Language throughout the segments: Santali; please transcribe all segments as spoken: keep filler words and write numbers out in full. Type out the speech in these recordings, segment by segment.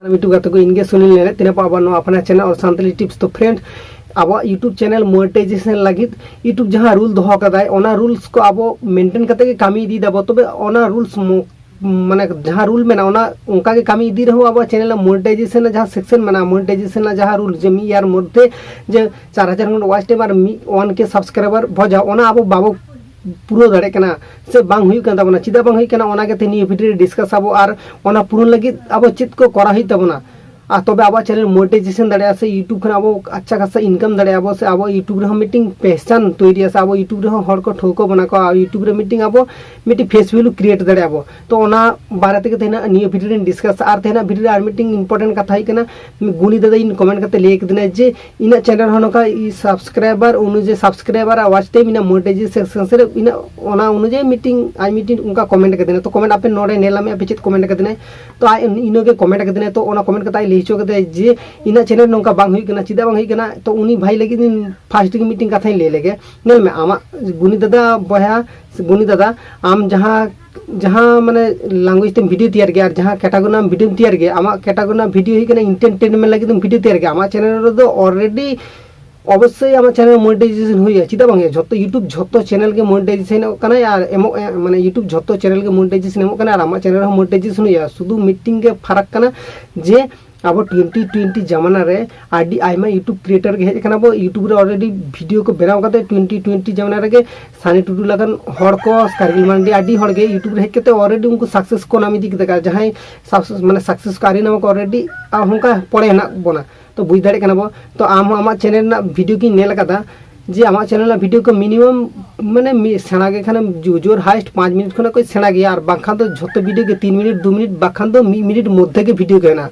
YouTube ᱜᱟᱛᱮ ᱠᱚ, ᱤᱧ ᱜᱮ ᱥᱩᱱᱤᱞ ᱞᱮᱞᱮ ᱛᱮᱱᱟᱯᱟ ᱟᱵᱚ ᱱᱚᱣᱟ ᱟᱯᱱᱟ ᱪᱮᱱᱮᱞ ᱚᱞ ᱥᱟᱱᱛᱟᱲᱤ ᱴᱤᱯᱥ᱾ ᱛᱚ ᱯᱷᱨᱮᱱᱰ, ᱟᱵᱚᱣᱟᱜ YouTube ᱪᱮᱱᱮᱞ ᱢᱚᱱᱮᱴᱟᱭᱡᱮᱥᱚᱱ ᱞᱟᱹᱜᱤᱫ YouTube ᱡᱟᱦᱟᱸ ᱨᱩᱞ ᱫᱚᱦᱚ ᱠᱟᱫᱟᱭ, ᱚᱱᱟ ᱨᱩᱞᱥ ᱠᱚ ᱟᱵᱚ ᱢᱮᱱᱴᱮᱱ ᱠᱟᱛᱮ ᱜᱮ ᱠᱟᱹᱢᱤ ᱤᱫᱤᱭ ᱫᱟᱵᱚ᱾ ᱛᱚᱵᱮ ᱚᱱᱟ ᱨᱩᱞᱥ ᱢᱚ- ᱢᱟᱱᱮ ᱡᱟᱦᱟᱸ ᱨᱩᱞ ᱢᱮᱱᱟᱜᱼᱟ, ᱚᱱᱟ ᱚᱱᱠᱟ ᱜᱮ ᱠᱟᱹᱢᱤ ᱤᱫᱤ ᱨᱮᱦᱚᱸ ᱟᱵᱚᱣᱟᱜ ᱪᱮᱱᱮᱞ ᱢᱚᱱᱮᱴᱟᱭᱡᱮᱥᱚᱱ ᱨᱮᱱᱟᱜ ᱡᱟᱦᱟᱸ ᱥᱮᱠᱥᱚᱱ ᱢᱮᱱᱟᱜᱼᱟ, ᱢᱚᱱᱮᱴᱟᱭᱡᱮᱥᱚᱱ ᱨᱮᱱᱟᱜ ᱡᱟᱦᱟᱸ ᱨᱩᱞ, ᱡᱮ ᱢᱤᱫ ᱤᱭᱟᱨ ᱢᱚᱫᱽᱫᱷᱮ ᱡᱮ ᱪᱟᱨ ᱦᱟᱡᱟᱨ ᱠᱷᱚᱱ ᱳᱣᱟᱪ ᱴᱟᱭᱤᱢ ᱟᱨ ᱢᱤᱫ ᱚᱣᱟᱱ ᱠᱮ ᱥᱟᱵᱥᱠᱨᱟᱭᱵᱟᱨ ᱵᱷᱚᱡᱟ, ᱚᱱᱟ ᱟᱵᱚ ᱵᱟᱵᱚ ᱯᱩᱨᱟᱹᱣ ᱫᱟᱲᱮᱭᱟᱜ ᱠᱟᱱᱟ ᱥᱮ ᱵᱟᱝ ᱦᱩᱭᱩᱜ ᱠᱟᱱ ᱛᱟᱵᱚᱱᱟ, ᱪᱮᱫᱟᱜ ᱵᱟᱝ ᱦᱩᱭᱩᱜ ᱠᱟᱱᱟ, ᱚᱱᱟ ᱜᱮ ᱛᱮᱦᱮᱧ ᱱᱤᱭᱟᱹ ᱵᱷᱤᱰᱤᱭᱳ ᱨᱮ ᱰᱤᱥᱠᱟᱥ ᱟᱵᱚ᱾ ᱟᱨ ᱚᱱᱟ ᱯᱩᱨᱚᱱ ᱞᱟᱹᱜᱤᱫ ᱟᱵᱚ ᱪᱮᱫ ᱠᱚ ᱠᱚᱨᱟᱣ ᱦᱩᱭᱩᱜ ᱛᱟᱵᱚᱱᱟ, ᱟᱨ ᱛᱚᱵᱮ ᱟᱵᱚᱣᱟᱜ ᱪᱮᱱᱮᱞ ᱢᱚᱱᱮᱴᱟᱭᱡᱮᱥᱚᱱ ᱫᱟᱲᱮᱭᱟᱜᱼᱟ ᱥᱮ YouTube ᱠᱷᱚᱱ ᱟᱵᱚ ᱟᱪᱪᱷᱟ ᱠᱷᱟᱥᱟ ᱤᱱᱠᱟᱢ ᱫᱟᱲᱮᱭᱟᱜᱼᱟ ᱟᱵᱚ, ᱥᱮ ᱟᱵᱚ YouTube ᱨᱮᱦᱚᱸ ᱢᱤᱫᱴᱤᱝ ᱯᱮᱦᱪᱟᱱ ᱛᱚᱭᱨᱤᱜᱼᱟ, ᱥᱮ ᱟᱵᱚ YouTube ᱨᱮᱦᱚᱸ ᱦᱚᱲ ᱠᱚ ᱴᱷᱟᱹᱣᱠᱟᱹ ᱵᱚᱱᱟ ᱠᱚ, ᱟᱨ YouTube ᱨᱮ ᱢᱤᱫᱴᱤᱝ ᱟᱵᱚ ᱢᱤᱫᱴᱤᱝ ᱯᱷᱮᱥ ᱵᱷᱮᱞᱩ ᱠᱨᱤᱭᱮᱴ ᱫᱟᱲᱮᱭᱟᱜᱼᱟ ᱵᱚ᱾ ᱛᱚ ᱚᱱᱟ ᱵᱟᱨᱮ ᱛᱮᱜᱮ ᱛᱮᱦᱮᱧ ᱱᱤᱭᱟᱹ ᱵᱷᱤᱰᱤᱭᱳ ᱨᱮᱧ ᱰᱤᱥᱠᱟᱥᱟ᱾ ᱟᱨ ᱛᱮᱦᱮᱧᱟᱜ ᱵᱷᱤᱰᱤᱭᱳ ᱨᱮ ᱟᱨ ᱢᱤᱫᱴᱤᱝ ᱤᱢᱯᱚᱨᱴᱮᱱᱴ ᱠᱟᱛᱷᱟ ᱦᱩᱭᱩᱜ ᱠᱟᱱᱟ, ᱜᱩᱱᱤ ᱫᱟᱫᱟ ᱤᱧ ᱠᱚᱢᱮᱱᱴ ᱠᱟᱛᱮ ᱞᱟᱹᱭ ᱠᱟᱫᱤᱧᱟᱭ ᱡᱮ ᱤᱧᱟᱹᱜ ᱪᱮᱱᱮᱞ ᱨᱮᱦᱚᱸ ᱱᱚᱝᱠᱟ ᱥᱟᱵᱥᱠᱨᱟᱭᱵᱟᱨ ᱚᱱᱩᱡᱟᱭᱤ, ᱥᱟᱵᱥᱠᱨᱟᱭᱵᱟᱨ ᱟᱨ ᱣᱟᱪ ᱴᱟᱭᱤᱢ ᱤᱧᱟᱹᱜ ᱢᱚᱱᱮᱴᱟᱭᱡᱮᱥᱚᱱ ᱨᱮ ᱤᱧᱟᱹᱜ ᱚᱱᱟ ᱚᱱᱩᱡᱟᱭᱤ ᱢᱤᱫᱴᱤᱝ ᱟᱡ ᱢᱤᱫᱴᱤᱝ ᱚᱱᱠᱟ ᱠᱚᱢᱮᱱᱴ ᱠᱟᱫᱤᱧᱟ᱾ ᱛᱚ ᱠᱚᱢᱮᱱᱴ ᱟᱯᱮ ᱱᱚᱰᱮ ᱧᱮᱞ ᱢᱮ, ᱟᱯᱮ ᱪᱮᱫ ᱠᱚᱢᱮᱱᱴ ᱠᱟᱫᱤᱧᱟᱭ᱾ ᱛᱚ ᱟᱡ ᱤᱱᱟᱹᱜᱮ ᱠᱚᱢᱮᱱᱴ ᱠᱟᱫᱤᱧᱟᱭ᱾ ᱛᱚ ᱚᱱᱟ ᱠᱚᱢᱮᱱᱴ ᱠᱟᱛᱮ ᱟᱡ ᱞᱟᱹᱭ ᱦᱚᱪᱚ ᱠᱟᱫᱟᱭ ᱡᱮ ᱤᱧᱟᱹᱜ ᱪᱮᱱᱮᱞ ᱱᱚᱝᱠᱟ ᱵᱟᱝ ᱦᱩᱭᱩᱜ ᱠᱟᱱᱟ, ᱪᱮᱫᱟᱜ ᱵᱟᱝ ᱦᱩᱭᱩᱜ ᱠᱟᱱᱟ᱾ ᱛᱚ ᱩᱱᱤ ᱵᱷᱟᱭ ᱞᱟᱹᱜᱤᱫ ᱤᱧ ᱯᱷᱟᱥᱴ ᱜᱮ ᱢᱤᱫᱴᱤᱝ ᱠᱟᱛᱷᱟᱧ ᱞᱟᱹᱭ ᱞᱮᱜᱮ᱾ ᱧᱮᱞ ᱢᱮ, ᱟᱢᱟᱜ ᱜᱩᱱᱤ ᱫᱟᱫᱟ ᱵᱚᱭᱦᱟ, ᱜᱩᱱᱤ ᱫᱟᱫᱟ, ᱟᱢ ᱡᱟᱦᱟᱸ ᱡᱟᱦᱟᱸ ᱢᱟᱱᱮ ᱞᱮᱝᱜᱩᱭᱮᱡᱽ ᱛᱮᱢ ᱵᱷᱤᱰᱤᱭᱳ ᱛᱮᱭᱟᱨ ᱜᱮᱭᱟ ᱟᱨ ᱡᱟᱦᱟᱸ ᱠᱮᱴᱟᱜᱳᱨᱤ ᱨᱮᱱᱟᱜ ᱵᱷᱤᱰᱤᱭᱳᱢ ᱛᱮᱭᱟᱨ ᱜᱮᱭᱟ, ᱟᱢᱟᱜ ᱠᱮᱴᱟᱜᱳᱨᱤ ᱨᱮᱱᱟᱜ ᱵᱷᱤᱰᱤᱭᱳ ᱦᱩᱭᱩᱜ ᱠᱟᱱᱟ ᱮᱱᱴᱟᱨᱴᱮᱱᱢᱮᱱᱴ ᱞᱟᱹᱜᱤᱫ ᱮᱢ ᱵᱷᱤᱰᱤᱭᱳ ᱛᱮᱭᱟᱨ ᱜᱮᱭᱟ᱾ ᱟᱢᱟᱜ ᱪᱮᱱᱮᱞ ᱨᱮᱫᱚ ᱚᱞᱨᱮᱰᱤ ᱚᱵᱚᱥᱥᱳᱭ ᱟᱢᱟᱜ ᱪᱮᱱᱮᱞ ᱢᱚᱱᱮᱴᱟᱭᱡᱮᱥᱚᱱ ᱦᱩᱭᱩᱜᱼᱟ, ᱪᱮᱫᱟᱜ ᱵᱟᱝ ᱦᱩᱭᱩᱜᱼᱟ? ᱡᱷᱚᱛᱚ YouTube ᱡᱷᱚᱛᱚ ᱪᱮᱱᱮᱞ ᱜᱮ ᱢᱚᱱᱮᱴᱟᱭᱡᱮᱥᱚᱱᱚᱜ ᱠᱟᱱᱟ ᱟᱨ ᱮᱢᱚᱜ, ᱢᱟᱱᱮ YouTube ᱡᱷᱚᱛᱚ ᱪᱮᱱᱮᱞ ᱜᱮ ᱢᱚᱱᱮᱴᱟᱭᱡᱮᱥᱚᱱ ᱮᱢᱚᱜ ᱠᱟᱱᱟ ᱟᱨ ᱟᱢᱟᱜ ᱪᱮᱱᱮᱞ ᱦᱚᱸ ᱢᱚᱱᱮᱴᱟᱭᱡᱮᱥᱚᱱ ᱦᱩᱭᱩᱜᱼᱟ᱾ ᱥᱩᱫᱷᱩ ᱢᱤᱫᱴᱤᱝ ᱜᱮ ᱯᱷᱟᱨᱟᱠ ᱠᱟᱱᱟ ᱡᱮ ᱟᱵᱚ ᱴᱩᱭᱮᱱᱴᱤ ᱴᱩᱭᱮᱱᱴᱤ ᱡᱟᱢᱟᱱᱟ ᱨᱮ ᱟᱹᱰᱤ ᱟᱭᱢᱟ YouTube ᱠᱨᱤᱭᱮᱴᱟᱨ ᱜᱮ ᱦᱮᱡ ᱟᱠᱟᱱᱟ ᱵᱚ᱾ YouTube ᱨᱮ ᱚᱞᱨᱮᱰᱤ ᱵᱷᱤᱰᱤᱭᱳ ᱠᱚ ᱵᱮᱱᱟᱣ ᱠᱟᱛᱮ ᱴᱩᱭᱮᱱᱴᱤ ᱴᱩᱭᱮᱱᱴᱤ ᱡᱟᱢᱟᱱᱟ ᱨᱮᱜᱮ ᱥᱟᱱᱤ ᱴᱩᱰᱩ ᱞᱮᱠᱟᱱ ᱦᱚᱲ ᱠᱚ, ᱠᱟᱨᱜᱤᱞ ᱢᱟᱱᱰᱤ, ᱟᱹᱰᱤ ᱦᱚᱲ ᱜᱮ YouTube ᱨᱮ ᱦᱮᱡ ᱠᱟᱛᱮ ᱚᱞᱨᱮᱰᱤ ᱩᱱᱠᱩ ᱥᱟᱠᱥᱮᱥ ᱠᱚ ᱧᱟᱢ ᱤᱫᱤ ᱠᱮᱫᱟ᱾ ᱡᱟᱦᱟᱸᱭ ᱥᱟᱠᱥᱮᱥ, ᱢᱟᱱᱮ ᱥᱟᱠᱥᱮᱥ ᱠᱚ ᱟᱹᱣᱨᱤ ᱧᱟᱢ ᱟᱠᱚ ᱚᱞᱨᱮᱰᱤ ᱚᱱᱠᱟ ᱯᱚᱲᱮ ᱦᱮᱱᱟᱜ ᱵᱚᱱᱟ᱾ ᱛᱚ ᱵᱩᱡᱽ ᱫᱟᱲᱮᱭᱟᱜ ᱠᱟᱱᱟ ᱵᱚ᱾ ᱛᱚ ᱟᱢ ᱦᱚᱸ ᱟᱢᱟᱜ ᱪᱮᱱᱮᱞ ᱨᱮᱱᱟᱜ ᱵᱷᱤᱰᱤᱭᱳ ᱜᱤᱧ ᱧᱮᱞ ᱟᱠᱟᱫᱟ ᱡᱮ ᱟᱢᱟᱜ ᱪᱮᱱᱮᱞ ᱨᱮᱱᱟᱜ ᱵᱷᱤᱰᱤᱭᱳ ᱠᱚ ᱢᱤᱱᱤᱢᱟᱢ ᱢᱟᱱᱮ ᱢᱤᱫ ᱥᱮᱬᱟ ᱜᱮ ᱠᱷᱟᱱᱮᱢ ᱡᱳ-, ᱡᱳᱨ ᱦᱟᱭᱮᱥᱴ ᱯᱟᱸᱪ ᱢᱤᱱᱤᱴ ᱠᱷᱚᱱᱟᱜ ᱠᱚ ᱥᱮᱬᱟ ᱜᱮᱭᱟ, ᱟᱨ ᱵᱟᱝᱠᱷᱟᱱ ᱫᱚ ᱡᱷᱚᱛᱚ ᱵᱷᱤᱰᱤᱭᱳ ᱜᱮ ᱛᱤᱱ ᱢᱤᱱᱤᱴ, ᱫᱩ ᱢᱤᱱᱤᱴ, ᱵᱟᱠᱷᱟᱱ ᱫᱚ ᱢᱤᱫ ᱢᱤᱱᱤᱴ ᱢᱚᱫᱽᱫᱷᱮ ᱜᱮ ᱵᱷᱤᱰᱤᱭᱳ ᱜᱮ ᱢᱮᱱᱟᱜᱼᱟ᱾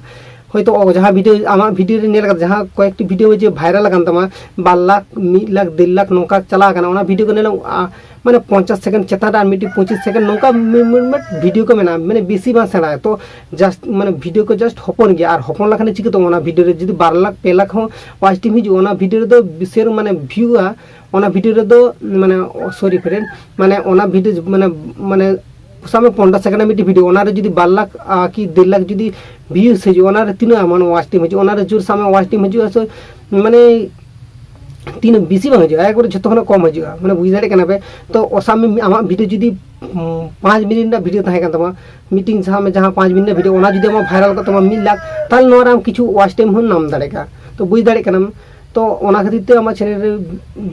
ᱦᱳᱭᱛᱳ ᱚ-, ᱡᱟᱦᱟᱸ ᱵᱷᱤᱰᱤᱭᱳ ᱟᱢᱟᱜ ᱵᱷᱤᱰᱤᱭᱳ ᱨᱮ ᱧᱮᱞ ᱠᱟᱫᱟ, ᱡᱟᱦᱟᱸ ᱠᱚᱭᱮᱠᱴᱤ ᱵᱷᱤᱰᱤᱭᱳ ᱡᱮ ᱵᱷᱟᱭᱨᱟᱞ ᱟᱠᱟᱱ ᱛᱟᱢᱟ, ᱵᱟᱨ ᱞᱟᱠᱷ, ᱢᱤᱫ ᱞᱟᱠᱷ, ᱰᱮᱲ ᱞᱟᱠᱷ ᱱᱚᱝᱠᱟ ᱪᱟᱞᱟᱣ ᱟᱠᱟᱱᱟ, ᱚᱱᱟ ᱵᱷᱤᱰᱤᱭᱳ ᱠᱚ ᱧᱮᱞ ᱟᱢ, ᱟ, ᱢᱟᱱᱮ ᱯᱚᱧᱪᱟᱥ ᱥᱮᱠᱮᱱᱰ ᱪᱮᱛᱟᱱ ᱨᱮ ᱟᱨ ᱢᱤᱫᱴᱤᱡ ᱯᱚᱸᱪᱤᱥ ᱥᱮᱠᱮᱱᱰ ᱱᱚᱝᱠᱟ ᱢᱤ-, ᱢᱤ-, ᱢᱤ-, ᱵᱷᱤᱰᱤᱭᱳ ᱠᱚ ᱢᱮᱱᱟᱜᱼᱟ, ᱢᱟᱱᱮ ᱵᱮᱥᱤ ᱵᱟᱝ ᱥᱮᱬᱟᱭᱟ᱾ ᱛᱚ ᱡᱟᱥᱴ ᱢᱟᱱᱮ ᱵᱷᱤᱰᱤᱭᱳ ᱠᱚ ᱡᱟᱥᱴ ᱦᱚᱯᱚᱱ ᱜᱮᱭᱟ, ᱟᱨ ᱦᱚᱯᱚᱱ ᱞᱮᱠᱷᱟᱱ ᱪᱤᱠᱟᱹᱛᱮ ᱚᱱᱟ ᱵᱷᱤᱰᱤᱭᱳ ᱨᱮ ᱡᱩᱫᱤ ᱵᱟᱨ ᱞᱟᱠᱷ, ᱯᱮ ᱞᱟᱠᱷ ᱦᱚᱸ ᱣᱟᱪ ᱴᱟᱭᱤᱢ ᱦᱤᱡᱩᱜᱼᱟ, ᱚᱱᱟ ᱵᱷᱤᱰᱤᱭᱳ ᱨᱮᱫᱚ ᱵᱤᱥᱮᱨ ᱢᱟᱱᱮ ᱵᱷᱤᱭᱩᱜᱼᱟ, ᱚᱱᱟ ᱵᱷᱤᱰᱤᱭᱳ ᱨᱮᱫᱚ ᱢᱟᱱᱮ, ᱥᱚᱨᱤ ᱯᱷᱨᱮᱱᱰ, ᱢᱟᱱᱮ ᱚᱱᱟ ᱵᱷᱤᱰᱤᱭᱳ ᱢᱟᱱᱮ, ᱢᱟᱱᱮ ᱥᱟᱵ ᱢᱮ ᱯᱚᱱᱨᱚ ᱥᱮᱠᱮᱱᱰ ᱢᱤᱫᱴᱤᱡ ᱵᱷᱤᱰᱤᱭᱳ, ᱚᱱᱟᱨᱮ ᱡᱩᱫᱤ ᱵᱟᱨ ᱞᱟᱠᱷ ᱟᱨ ᱠᱤ ᱰᱮᱲ ᱞᱟᱠᱷ ᱡᱩᱫᱤ ᱵᱷᱤᱭᱩᱡᱽ ᱦᱤᱡᱩᱜᱼᱟ, ᱚᱱᱟᱨᱮ ᱛᱤᱱᱟᱹᱜ ᱟᱢᱟᱜ ᱣᱟᱪ ᱴᱟᱭᱤᱢ ᱦᱤᱡᱩᱜᱼᱟ? ᱚᱱᱟᱨᱮ ᱡᱳᱨ ᱥᱟᱵ ᱢᱮ ᱣᱟᱪ ᱴᱟᱭᱤᱢ ᱦᱤᱡᱩᱜᱼᱟ, ᱥᱮ ᱢᱟᱱᱮ ᱛᱤᱱᱟᱹᱜ ᱵᱮᱥᱤ ᱵᱟᱝ ᱦᱤᱡᱩᱜᱼᱟ, ᱮᱠᱵᱟᱨᱮ ᱡᱷᱚᱛᱚ ᱠᱷᱚᱱᱟᱜ ᱠᱚᱢ ᱦᱤᱡᱩᱜᱼᱟ᱾ ᱢᱟᱱᱮ ᱵᱩᱡᱽ ᱫᱟᱲᱮᱭᱟᱜ ᱠᱟᱱᱟ ᱯᱮ? ᱛᱚ ᱥᱟᱵ ᱢᱮ ᱟᱢᱟᱜ ᱵᱷᱤᱰᱤᱭᱳ ᱡᱩᱫᱤ ᱩᱸ, ᱯᱟᱸᱪ ᱢᱤᱱᱤᱴ ᱨᱮᱱᱟᱜ ᱵᱷᱤᱰᱤᱭᱳ ᱛᱟᱦᱮᱸ ᱠᱟᱱ ᱛᱟᱢᱟ, ᱢᱤᱫᱴᱤᱝ ᱥᱟᱵ ᱢᱮ ᱡᱟᱦᱟᱸ ᱯᱟᱸᱪ ᱢᱤᱱᱤᱴ ᱨᱮᱱᱟᱜ ᱵᱷᱤᱰᱤᱭᱳ, ᱚᱱᱟ ᱡᱩᱫᱤ ᱟᱢᱟᱜ ᱵᱷᱟᱭᱨᱟᱞ ᱠᱚᱜ ᱛᱟᱢᱟ ᱢᱤᱫ ᱞᱟᱠᱷ, ᱛᱟᱦᱚᱞᱮ ᱱᱚᱣᱟ ᱨᱮ ᱟᱢ ᱠᱤᱪᱷᱩ ᱣᱟᱪ ᱴᱟᱭᱤᱢ ᱦᱚᱸ ᱧᱟᱢ ᱫᱟᱲᱮᱭᱟᱜᱼᱟ᱾ ᱛᱚ ᱵᱩᱡᱽ ᱫᱟᱲᱮᱭᱟᱜ ᱠᱟᱱᱟᱢ? ᱛᱚ ᱚᱱᱟ ᱠᱷᱟᱹᱛᱤᱨ ᱛᱮ ᱟᱢᱟᱜ ᱪᱮᱱᱮᱞ ᱨᱮ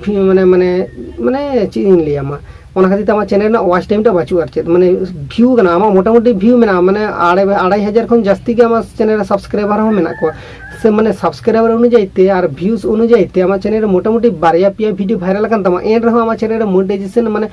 ᱵᱷᱤ-, ᱢᱟᱱᱮ ᱢᱟᱱᱮ ᱢᱟᱱᱮ ᱪᱮᱫ ᱤᱧ ᱞᱟᱹᱭᱟᱢᱟ, ᱚᱱᱟ ᱠᱷᱟᱹᱛᱤᱨ ᱛᱮ ᱟᱢᱟᱜ ᱪᱮᱱᱮᱞ ᱨᱮᱱᱟᱜ ᱣᱟᱪ ᱴᱟᱭᱤᱢ ᱴᱟ ᱵᱟᱹᱪᱩᱜᱼᱟ᱾ ᱟᱨ ᱪᱮᱫ ᱢᱟᱱᱮ ᱵᱷᱤᱭᱩ ᱠᱟᱱᱟ ᱟᱢᱟᱜ, ᱢᱚᱴᱟᱢᱩᱴᱤ ᱵᱷᱤᱭᱩ ᱢᱮᱱᱟᱜᱼᱟ, ᱢᱟᱱᱮ ᱟᱲᱟᱭ ᱟᱲᱟᱭ ᱦᱟᱡᱟᱨ ᱠᱷᱚᱱ ᱡᱟᱹᱥᱛᱤ ᱜᱮ ᱟᱢᱟᱜ ᱪᱮᱱᱮᱞ ᱨᱮ ᱥᱟᱵᱥᱠᱨᱟᱭᱵᱟᱨ ᱦᱚᱸ ᱢᱮᱱᱟᱜ ᱠᱚᱣᱟ᱾ ᱥᱮ ᱢᱟᱱᱮ ᱥᱟᱵᱥᱠᱨᱟᱭᱵᱟᱨ ᱚᱱᱩᱡᱟᱭᱤ ᱛᱮ ᱟᱨ ᱵᱷᱤᱭᱩᱥ ᱚᱱᱩᱡᱟᱭᱤ ᱛᱮ ᱟᱢᱟᱜ ᱪᱮᱱᱮᱞ ᱨᱮ ᱢᱚᱴᱟᱢᱩᱴᱤ ᱵᱟᱨᱭᱟ ᱯᱮᱭᱟ ᱵᱷᱤᱰᱤᱭᱳ ᱵᱷᱟᱭᱨᱟᱞ ᱟᱠᱟᱱ ᱛᱟᱢᱟ, ᱮᱱ ᱨᱮᱦᱚᱸ ᱟᱢᱟᱜ ᱪᱮᱱᱮᱞ ᱨᱮ ᱢᱚᱱᱮᱴᱟᱭᱡᱮᱥᱚᱱ ᱢᱟᱱᱮ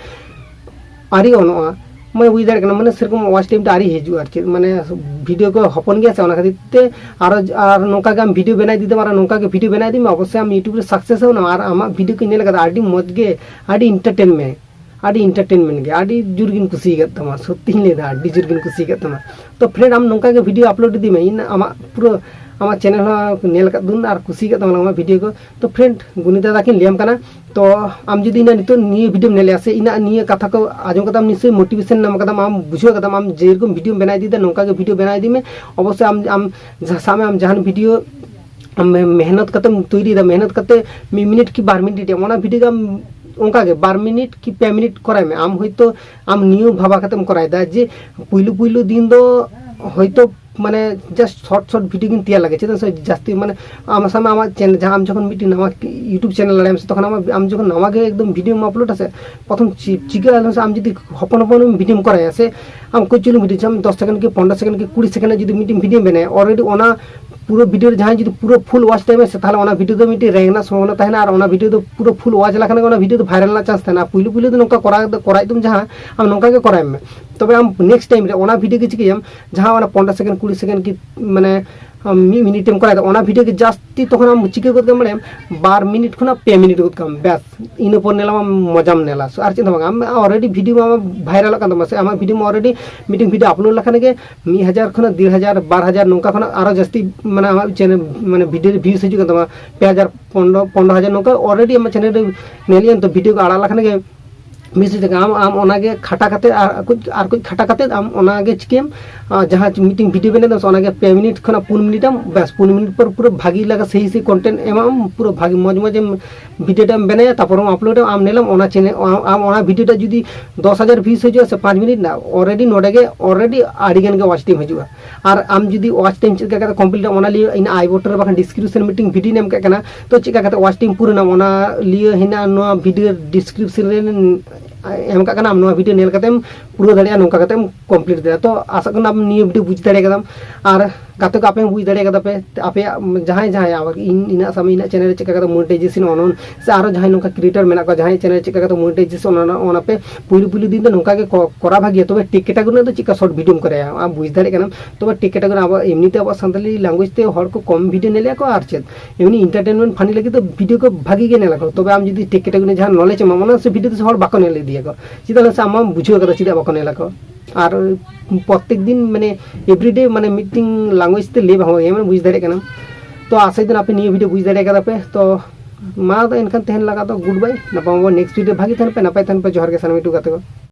ᱟᱹᱣᱨᱤ ᱚᱱᱚᱜᱼᱟ᱾ ᱢᱟᱱᱮ ᱵᱩᱡᱽ ᱫᱟᱲᱮᱭᱟᱜ ᱠᱟᱱᱟ, ᱢᱟᱱᱮ ᱥᱮᱨᱚᱠᱚᱢ ᱣᱟᱪ ᱴᱟᱭᱤᱢ ᱴᱟ ᱟᱹᱣᱨᱤ ᱦᱤᱡᱩᱜᱼᱟ᱾ ᱟᱨ ᱪᱮᱫ ᱢᱟᱱᱮ ᱵᱷᱤᱰᱤᱭᱳ ᱠᱚ ᱦᱚᱯᱚᱱ ᱜᱮᱭᱟ ᱥᱮ, ᱚᱱᱟ ᱠᱷᱟᱹᱛᱤᱨ ᱛᱮ ᱟᱨᱚ ᱟᱨ ᱱᱚᱝᱠᱟ ᱜᱮ ᱟᱢ ᱵᱷᱤᱰᱤᱭᱳ ᱵᱮᱱᱟᱣ ᱤᱫᱤ ᱛᱟᱢ, ᱟᱨ ᱱᱚᱝᱠᱟ ᱜᱮ ᱵᱷᱤᱰᱤᱭᱳ ᱵᱮᱱᱟᱣ ᱤᱫᱤ ᱢᱮ, ᱚᱵᱚᱥᱥᱳᱭ ᱟᱢ YouTube ᱨᱮ ᱥᱟᱠᱥᱮᱥ ᱟᱢ᱾ ᱟᱨ ᱟᱢᱟᱜ ᱵᱷᱤᱰᱤᱭᱳ ᱠᱚᱧ ᱧᱮᱞ ᱠᱟᱫᱟ, ᱟᱹᱰᱤ ᱢᱚᱡᱽ ᱜᱮ, ᱟᱹᱰᱤ ᱮᱱᱴᱟᱨᱴᱮᱱᱢᱮᱱᱴ, ᱟᱹᱰᱤ ᱮᱱᱴᱟᱨᱴᱮᱱᱢᱮᱱᱴ ᱜᱮ, ᱟᱹᱰᱤ ᱡᱳᱨ ᱜᱤᱧ ᱠᱩᱥᱤ ᱟᱠᱟᱫ ᱛᱟᱢᱟ, ᱥᱚᱛᱛᱤᱧ ᱞᱟᱹᱭᱫᱟ, ᱟᱹᱰᱤ ᱡᱳᱨ ᱜᱤᱧ ᱠᱩᱥᱤ ᱟᱠᱟᱫ ᱛᱟᱢᱟ᱾ ᱛᱚ ᱯᱷᱨᱮᱱᱰ, ᱟᱢ ᱱᱚᱝᱠᱟ ᱜᱮ ᱵᱷᱤᱰᱤᱭᱳ ᱟᱯᱞᱳᱰ ᱤᱫᱤ ᱢᱮ, ᱤᱧ ᱟᱢᱟᱜ ᱯᱩᱨᱟᱹ ᱟᱢᱟᱜ ᱪᱮᱱᱮᱞ ᱦᱚᱸ ᱧᱮᱞ ᱟᱠᱟᱫ ᱫᱩᱧ ᱟᱨ ᱠᱩᱥᱤ ᱟᱠᱟᱫ ᱛᱟᱢᱟ ᱟᱢᱟᱜ ᱵᱷᱤᱰᱤᱭᱳ ᱠᱚ᱾ ᱛᱚ ᱯᱷᱨᱮᱱᱰ, ᱜᱩᱱᱤ ᱫᱟᱫᱟ ᱠᱤᱱ ᱞᱟᱹᱭᱟᱢ ᱠᱟᱱᱟ, ᱛᱚ ᱟᱢ ᱡᱩᱫᱤ ᱤᱧᱟᱹᱜ ᱱᱤᱛᱚᱜ ᱱᱤᱭᱟᱹ ᱵᱷᱤᱰᱤᱭᱳᱢ ᱧᱮᱞᱮᱜᱼᱟ ᱥᱮ ᱤᱧᱟᱹᱜ ᱱᱤᱭᱟᱹ ᱠᱟᱛᱷᱟ ᱠᱚ ᱟᱸᱡᱚᱢ ᱠᱟᱫᱟᱢ, ᱱᱤᱥᱪᱳᱭ ᱢᱳᱴᱤᱵᱷᱮᱥᱚᱱ ᱧᱟᱢ ᱠᱟᱫᱟᱢ, ᱟᱢ ᱵᱩᱡᱷᱟᱹᱣ ᱠᱟᱫᱟᱢ, ᱟᱢ ᱡᱮᱨᱚᱠᱚᱢ ᱵᱷᱤᱰᱤᱭᱳᱢ ᱵᱮᱱᱟᱣ ᱤᱫᱤᱭᱮᱫᱟ ᱱᱚᱝᱠᱟ ᱜᱮ ᱵᱷᱤᱰᱤᱭᱳ ᱵᱮᱱᱟᱣ ᱤᱫᱤ ᱢᱮ᱾ ᱚᱵᱚᱥᱥᱳᱭ ᱟᱢ, ᱟᱢ ᱡᱟᱦᱟᱸ, ᱥᱟᱵ ᱢᱮ ᱟᱢ ᱡᱟᱦᱟᱱ ᱵᱷᱤᱰᱤᱭᱳ ᱟᱢ ᱢᱮ-, ᱢᱮᱦᱱᱚᱛ ᱠᱟᱛᱮᱢ ᱛᱳᱭᱨᱤᱭᱮᱫᱟ, ᱢᱮᱦᱱᱚᱛ ᱠᱟᱛᱮ ᱢᱤᱫ ᱢᱤᱱᱤᱴ ᱠᱤ ᱵᱟᱨ ᱢᱤᱱᱤᱴ ᱮᱢ, ᱚᱱᱟ ᱵᱷᱤᱰᱤᱭᱳ ᱜᱮ ᱟᱢ ᱚᱱᱠᱟ ᱜᱮ ᱵᱟᱨ ᱢᱤᱱᱤᱴ ᱠᱤ ᱯᱮ ᱢᱤᱱᱤᱴ ᱠᱚᱨᱟᱣ ᱢᱮ᱾ ᱟᱢ ᱦᱚᱭᱛᱳ ᱟᱢ ᱱᱤᱭᱟᱹ ᱵᱷᱟᱵᱟ ᱠᱟᱛᱮᱢ ᱠᱚᱨᱟᱣᱮᱫᱟ ᱡᱮ ᱯᱩᱭᱞᱩ ᱯᱩᱭᱞᱩ ᱫᱤᱱ ᱫᱚ ᱦᱚᱭᱛᱳ ᱢᱟᱱᱮ just short short ᱵᱷᱤᱰᱤᱭᱳ ᱜᱤᱧ ᱛᱮᱭᱟᱨ ᱞᱟᱹᱜᱤᱫ᱾ ᱪᱮᱫᱟᱜ ᱥᱮ ᱡᱟᱹᱥᱛᱤ ᱢᱟᱱᱮ ᱟᱢ ᱥᱟᱵ ᱢᱮ ᱟᱢᱟᱜ ᱪᱮᱱᱮᱞ, ᱡᱟᱦᱟᱸ ᱟᱢ ᱡᱚᱠᱷᱚᱱ ᱢᱤᱫᱴᱤᱡ ᱱᱟᱣᱟ YouTube ᱪᱮᱱᱮᱞ ᱞᱟᱲᱟᱭᱟᱢ ᱥᱮ, ᱛᱚᱠᱷᱚᱱ ᱟᱢ, ᱟᱢ ᱡᱚᱠᱷᱚᱱ ᱱᱟᱣᱟ ᱜᱮ ᱮᱠᱫᱚᱢ ᱵᱷᱤᱰᱤᱭᱳᱢ ᱟᱯᱞᱳᱰᱟ ᱥᱮ, ᱯᱨᱚᱛᱷᱚᱢ ᱪᱤ-, ᱪᱤᱠᱟᱹᱜᱼᱟ ᱞᱟᱹᱭ ᱢᱮᱥᱮ, ᱟᱢ ᱡᱩᱫᱤ ᱦᱚᱯᱚᱱ ᱦᱚᱯᱚᱱ ᱵᱷᱤᱰᱤᱭᱳᱢ ᱠᱚᱨᱟᱭᱟ ᱥᱮ, ᱟᱢ ᱠᱚᱪ ᱪᱩᱞᱩᱝ ᱵᱷᱤᱰᱤᱭᱳ, ᱟᱢ ᱫᱚᱥ ᱥᱮᱠᱮᱱᱰ ᱠᱤ ᱯᱚᱱᱨᱚ ᱥᱮᱠᱮᱱᱰ ᱠᱤ ᱠᱩᱲᱤ ᱥᱮᱠᱮᱱᱰ ᱨᱮᱱᱟᱜ ᱡᱩᱫᱤ ᱢᱤᱫᱴᱤᱡ ᱵᱷᱤᱰᱤᱭᱳᱢ ᱵᱮᱱᱟᱭᱟ, already ᱚᱱᱟ ᱯᱩᱨᱟᱹ ᱵᱷᱤᱰᱤᱭᱳ ᱨᱮ ᱡᱟᱦᱟᱸᱭ ᱡᱩᱫᱤ ᱯᱩᱨᱟᱹ ᱯᱷᱩᱞ ᱣᱟᱪ ᱴᱟᱭᱤᱢ ᱥᱮ, ᱛᱟᱦᱚᱞᱮ ᱚᱱᱟ ᱵᱷᱤᱰᱤᱭᱳ ᱫᱚ ᱢᱤᱫᱴᱤᱡ ᱨᱮᱝᱠ ᱨᱮᱱᱟᱜ ᱥᱚᱢᱵᱷᱚᱵᱚᱱᱟ ᱛᱟᱦᱮᱱᱟ, ᱟᱨ ᱚᱱᱟ ᱵᱷᱤᱰᱤᱭᱳ ᱫᱚ ᱯᱩᱨᱟᱹ ᱯᱷᱩᱞ ᱣᱟᱪ ᱞᱮᱠᱷᱟᱱ ᱜᱮ ᱚᱱᱟ ᱵᱷᱤᱰᱤᱭᱳ ᱫᱚ ᱵᱷᱟᱭᱨᱟᱞ ᱨᱮᱱᱟᱜ ᱪᱟᱱᱥ ᱛᱟᱦᱮᱱᱟ᱾ ᱟᱨ ᱯᱩᱭᱞᱩ ᱯᱩᱭᱞᱩ ᱫᱚ ᱱᱚᱝᱠᱟ ᱠᱚᱨᱟᱣ, ᱠᱚᱨᱟᱣ ᱤᱫᱤᱢ ᱡᱟᱦᱟᱸ, ᱟᱢ ᱱᱚᱝᱠᱟ ᱜᱮ ᱠᱚᱨᱟᱣ ᱢᱮ᱾ ᱛᱚᱵᱮ ᱟᱢ ᱱᱮᱠᱥᱴ ᱴᱟᱭᱤᱢ ᱨᱮ ᱚᱱᱟ ᱵᱷᱤᱰᱤᱭᱳ ᱜᱮ ᱪᱤᱠᱟᱹᱭᱟᱢ, ᱡᱟᱦᱟᱸ ᱚᱱᱟ ᱯᱚᱱᱨᱚ ᱥᱮᱠᱮᱱᱰ, ᱠᱩᱲᱤ ᱥᱮᱠᱮᱱᱰ ᱠᱤ, ᱢᱟᱱᱮ, ᱟᱢ ᱢᱤᱫ ᱢᱤᱱᱤᱴ ᱮᱢ ᱠᱚᱨᱟᱣ ᱮᱫᱟ, ᱚᱱᱟ ᱵᱷᱤᱰᱤᱭᱳ ᱜᱮ ᱡᱟᱹᱥᱛᱤ ᱛᱚᱠᱷᱚᱱ ᱟᱢ ᱪᱤᱠᱟᱹ ᱜᱚᱫ ᱠᱟᱜ ᱟᱢ ᱵᱟᱲᱟᱭᱟᱢ, ᱵᱟᱨ ᱢᱤᱱᱤᱴ ᱠᱷᱚᱱᱟᱜ ᱯᱮ ᱢᱤᱱᱤᱴ ᱜᱚᱫ ᱠᱟᱜ ᱟᱢ, ᱵᱮᱥ, ᱤᱱᱟᱹ ᱯᱚᱨ ᱧᱮᱞᱟᱢ ᱟᱢ ᱢᱚᱡᱟᱢ ᱧᱮᱞᱟ᱾ ᱟᱨ ᱪᱮᱫ ᱦᱚᱸ ᱵᱟᱝ, ᱟᱢ already ᱵᱷᱤᱰᱤᱭᱳ ᱢᱟ ᱵᱷᱟᱭᱨᱟᱞᱚᱜ ᱠᱟᱱ ᱛᱟᱢᱟ ᱥᱮ, ᱟᱢᱟᱜ ᱵᱷᱤᱰᱤᱭᱳ ᱢᱟ already ᱢᱤᱫᱴᱮᱱ ᱵᱷᱤᱰᱤᱭᱳ ᱟᱯᱞᱳᱰ ᱞᱮᱠᱷᱟᱱ ᱜᱮ ᱢᱤᱫ ᱦᱟᱡᱟᱨ ᱠᱷᱚᱱᱟᱜ ᱰᱮᱲ ᱦᱟᱡᱟᱨ, ᱵᱟᱨ ᱦᱟᱡᱟᱨ ᱱᱚᱝᱠᱟ ᱠᱷᱚᱱᱟᱜ ᱟᱨᱚ ᱡᱟᱹᱥᱛᱤ, ᱢᱟᱱᱮ, ᱟᱢᱟᱜ ᱪᱮᱱᱮᱞ, ᱢᱟᱱᱮ, ᱵᱷᱤᱰᱤᱭᱳ ᱨᱮ ᱵᱷᱤᱭᱩᱡᱽ ᱦᱤᱡᱩᱜ ᱠᱟᱱ ᱛᱟᱢᱟ, ᱯᱮ ᱦᱟᱡᱟᱨ, ᱯᱚᱱᱨᱚ, ᱯᱚᱱᱨᱚ ᱦᱟᱡᱟᱨ ᱱᱚᱝᱠᱟ already ᱟᱢᱟᱜ ᱪᱮᱱᱮᱞ ᱨᱮ ᱧᱮᱞ ᱤᱭᱟᱹ ᱛᱚ ᱵᱷᱤᱰᱤᱭᱳ ᱠᱚ ᱟᱲᱟᱜ ᱞᱮᱠᱷᱟᱱ ᱜᱮ ᱢᱤᱥ ᱡᱟᱭᱜᱟ ᱟᱢ ᱟᱢ ᱚᱱᱟᱜᱮ ᱠᱷᱟᱴᱟ ᱠᱟᱛᱮ ᱟᱨ ᱠᱩᱪ ᱟᱨ ᱠᱩᱪ ᱠᱷᱟᱴᱟ ᱠᱟᱛᱮ ᱟᱢ ᱚᱱᱟᱜᱮ ᱪᱤᱠᱟᱹᱭᱟᱢ, ᱟᱨ ᱡᱟᱦᱟᱸ ᱢᱤᱫᱴᱤᱝ ᱵᱷᱤᱰᱤᱭᱳ ᱵᱮᱱᱟᱣ ᱫᱟᱢ ᱥᱮ ᱚᱱᱟᱜᱮ ᱯᱮ ᱢᱤᱱᱤᱴ ᱠᱷᱚᱱᱟᱜ ᱯᱩᱱ ᱢᱤᱱᱤᱴ ᱟᱢ ᱵᱮᱥ ᱯᱩᱱ ᱢᱤᱱᱤᱴ ᱯᱚᱨ ᱯᱩᱨᱟᱹ ᱵᱷᱟᱹᱜᱤ ᱞᱟᱜᱟ ᱥᱟᱹᱦᱤ ᱥᱟᱹᱦᱤ ᱠᱚᱱᱴᱮᱱᱴ ᱮᱢᱟᱢ, ᱯᱩᱨᱟᱹ ᱵᱷᱟᱹᱜᱤ ᱢᱚᱡᱽ ᱢᱚᱡᱽ ᱮᱢ ᱵᱷᱤᱰᱤᱭᱳ ᱴᱟᱜ ᱮᱢ ᱵᱮᱱᱟᱣᱟ, ᱛᱟᱨᱯᱚᱨ ᱮᱢ ᱟᱯᱞᱳᱰᱟ, ᱟᱢ ᱧᱮᱞᱟᱢ ᱚᱱᱟ ᱪᱮᱱᱮᱞ ᱟᱢ ᱚᱱᱟ ᱵᱷᱤᱰᱤᱭᱳ ᱴᱟᱜ ᱡᱩᱫᱤ ᱫᱚᱥ ᱦᱟᱡᱟᱨ ᱵᱷᱤᱭᱩᱥ ᱦᱤᱡᱩᱜᱼᱟ ᱥᱮ ᱯᱟᱸᱪ ᱢᱤᱱᱤᱴ ᱨᱮᱱᱟᱜ, ᱚᱞᱨᱮᱰᱤ ᱱᱚᱰᱮ ᱜᱮ ᱚᱞᱨᱮᱰᱤ ᱟᱹᱰᱤ ᱜᱟᱱ ᱜᱮ ᱣᱟᱪ ᱴᱟᱭᱤᱢ ᱦᱤᱡᱩᱜᱼᱟ᱾ ᱟᱨ ᱟᱢ ᱡᱩᱫᱤ ᱣᱟᱪ ᱴᱟᱭᱤᱢ ᱪᱮᱫ ᱞᱮᱠᱟ ᱠᱟᱛᱮ ᱠᱚᱢᱯᱞᱤᱴ ᱟᱢ ᱚᱱᱟ ᱞᱤᱭᱟᱹ ᱤᱧ ᱟᱭ ᱵᱚᱴᱚᱱ ᱨᱮ ᱵᱟᱠᱷᱟᱱ ᱰᱤᱥᱠᱨᱤᱯᱥᱚᱱ ᱨᱮ ᱢᱤᱫᱴᱤᱝ ᱵᱷᱤᱰᱤᱭᱳᱧ ᱮᱢ ᱠᱟᱜ ᱠᱟᱱᱟ, ᱛᱚ ᱪᱮᱫ ᱞᱮᱠᱟ ᱠᱟᱛᱮ ᱣᱟᱪ ᱴᱟᱭᱤᱢ ᱯᱩᱨᱟᱹᱱᱟ ᱚᱱᱟ ᱞᱤᱭᱟᱹ ᱦᱮᱱᱟᱜᱼᱟ ᱱᱚᱣᱟ ᱵᱷᱤᱰᱤᱭᱳ ᱰᱤᱥᱠᱨᱤᱯᱥᱚᱱ ᱨᱮ ᱮᱢ ᱠᱟᱜ ᱠᱟᱱᱟ, ᱟᱢ ᱱᱚᱣᱟ ᱵᱷᱤᱰᱤᱭᱳ ᱧᱮᱞ ᱠᱟᱛᱮᱢ ᱯᱩᱨᱟᱹᱣ ᱫᱟᱲᱮᱭᱟᱜᱼᱟ, ᱱᱚᱝᱠᱟ ᱠᱟᱛᱮᱢ ᱠᱚᱢᱯᱞᱤᱴ ᱫᱟᱲᱮᱭᱟᱜᱼᱟ᱾ ᱛᱚ ᱟᱥᱟᱜ ᱠᱟᱱᱟ ᱟᱢ ᱱᱤᱭᱟᱹ ᱵᱷᱤᱰᱤᱭᱳ ᱵᱩᱡᱽ ᱫᱟᱲᱮ ᱠᱟᱫᱟᱢ᱾ ᱟᱨ ᱜᱟᱛᱮ ᱠᱚ ᱟᱯᱮ ᱦᱚᱸ ᱵᱩᱡᱽ ᱫᱟᱲᱮ ᱠᱟᱫᱟ ᱯᱮ, ᱟᱯᱮᱭᱟᱜ ᱡᱟᱦᱟᱸᱭ ᱡᱟᱦᱟᱸᱭ ᱟᱵᱟᱨ ᱤᱧ ᱤᱧᱟᱹᱜ ᱥᱟᱢᱟᱝ ᱤᱧᱟᱹᱜ ᱪᱮᱱᱮᱞ ᱨᱮ ᱪᱮᱫ ᱞᱮᱠᱟ ᱠᱟᱛᱮ ᱢᱚᱱᱤᱴᱟᱭᱡᱮᱥᱚᱱ ᱚᱱ ᱥᱮ ᱟᱨᱚ ᱡᱟᱦᱟᱸᱭ ᱱᱚᱝᱠᱟ ᱠᱨᱤᱭᱮᱴᱟᱨ ᱢᱮᱱᱟᱜ ᱠᱚᱣᱟ ᱡᱟᱦᱟᱸᱭ ᱪᱮᱱᱮᱞ ᱪᱮᱫ ᱞᱮᱠᱟ ᱠᱟᱛᱮ ᱢᱚᱱᱤᱴᱟᱭᱡᱮᱥᱚᱱ ᱚᱱᱟ ᱚᱱᱟ ᱯᱮ ᱯᱩᱭᱞᱩ ᱯᱩᱭᱞᱩ ᱫᱤᱱ ᱫᱚ ᱱᱚᱝᱠᱟ ᱜᱮ ᱠᱚ- ᱠᱚᱨᱟᱣ ᱵᱷᱟᱜᱮᱭᱟ᱾ ᱛᱚᱵᱮ ᱴᱮᱠ ᱠᱮᱴᱟᱜᱚᱨᱤ ᱨᱮᱱᱟᱜ ᱫᱚ ᱪᱮᱫ ᱞᱮᱠᱟ ᱥᱚᱨᱴ ᱵᱷᱤᱰᱤᱭᱳᱢ ᱠᱚᱨᱟᱣᱟ ᱟᱢ ᱵᱩᱡᱽ ᱫᱟᱲᱮᱭᱟᱜ ᱠᱟᱱᱟᱢ᱾ ᱛᱚᱵᱮ ᱴᱮᱠ ᱠᱮᱴᱟᱜᱚᱨᱤ ᱟᱵᱚ ᱮᱢᱱᱤ ᱛᱮ ᱟᱵᱚ ᱥᱟᱱᱛᱟᱲᱤ ᱞᱮᱝᱜᱩᱭᱮᱡᱽ ᱛᱮ ᱦᱚᱲ ᱠᱚ ᱠᱚᱢ ᱵᱷᱤᱰᱤᱭᱳ ᱧᱮᱞᱮᱜᱼᱟ ᱠᱚ ᱟᱨ ᱪᱮᱫ ᱮᱢᱱᱤ ᱤᱱᱴᱟᱨᱴᱮᱱᱢᱮᱱᱴ ᱯᱷᱟᱱᱤ ᱞᱟᱹᱜᱤᱫ ᱫᱚ ᱵᱷᱤᱰᱤᱭᱳ ᱠᱚ ᱵᱷᱟᱜᱮ ᱜᱮ ᱧᱮᱞ ᱟᱠᱚ᱾ ᱛᱚᱵᱮ ᱟᱢ ᱡᱩᱫᱤ ᱴᱮᱠ ᱠᱮᱴᱟᱜᱚᱨᱤ ᱡᱟᱦᱟᱸ ᱱᱚᱞᱮᱡᱽ ᱮᱢᱟ ᱚᱱᱟ ᱥᱮ ᱵᱷᱤᱰᱤᱭᱳ ᱫᱚ ᱦᱚᱲ ᱵᱟᱠᱚ ᱧᱮᱞ ᱤᱫᱤᱭᱟᱠᱚ᱾ ᱪᱮᱫᱟᱜ ᱥᱮ ᱟᱢ ᱢᱟᱢ ᱵᱩᱡᱷᱟᱹᱣ ᱠᱟᱫᱟ ᱪᱮᱫᱟᱜ ᱵᱟᱠᱚ ᱧᱮᱞ ᱟᱠᱚ᱾ ᱟᱨ ᱯᱨᱚᱛᱮᱠ ᱫᱤᱱ ᱢᱟᱱᱮ ᱮᱵᱨᱤᱰᱮ ᱢᱟᱱᱮ ᱢᱤᱫᱴᱤᱝ ᱞᱮᱝᱜᱩᱭᱮᱡᱽ ᱛᱮ ᱞᱟᱹᱭ ᱵᱟᱝ ᱦᱩᱭᱩᱜᱼᱟ, ᱢᱟᱱᱮ ᱵᱩᱡᱽ ᱫᱟᱲᱮᱭᱟᱜ ᱠᱟᱱᱟᱢ᱾ ᱛᱚ ᱟᱥᱟᱭ ᱫᱤᱱ ᱟᱯᱮ ᱱᱤᱭᱟᱹ ᱵᱷᱤᱰᱤᱭᱳ ᱵᱩᱡᱽ ᱫᱟᱲᱮ ᱠᱟᱫᱟ ᱯᱮ᱾ ᱛᱚ ᱢᱟ ᱫᱚ ᱮᱱᱠᱷᱟᱱ ᱛᱟᱦᱮᱱ ᱞᱟᱜᱟ ᱫᱚ ᱜᱩᱰ ᱵᱟᱭ᱾ ᱱᱟᱯᱟᱢ ᱟᱵᱚ ᱱᱮᱠᱥᱴ ᱵᱷᱤᱰᱤᱭᱳ᱾ ᱵᱷᱟᱜᱮ ᱛᱟᱦᱮᱱ ᱯᱮ, ᱱᱟᱯᱟᱭ ᱛᱟᱦᱮᱱ ᱯᱮ᱾ ᱡᱚᱦᱟᱨ ᱜᱮ ᱥᱟᱱᱟᱢ ᱤᱴᱩ ᱜᱟᱛᱮ ᱠᱚ᱾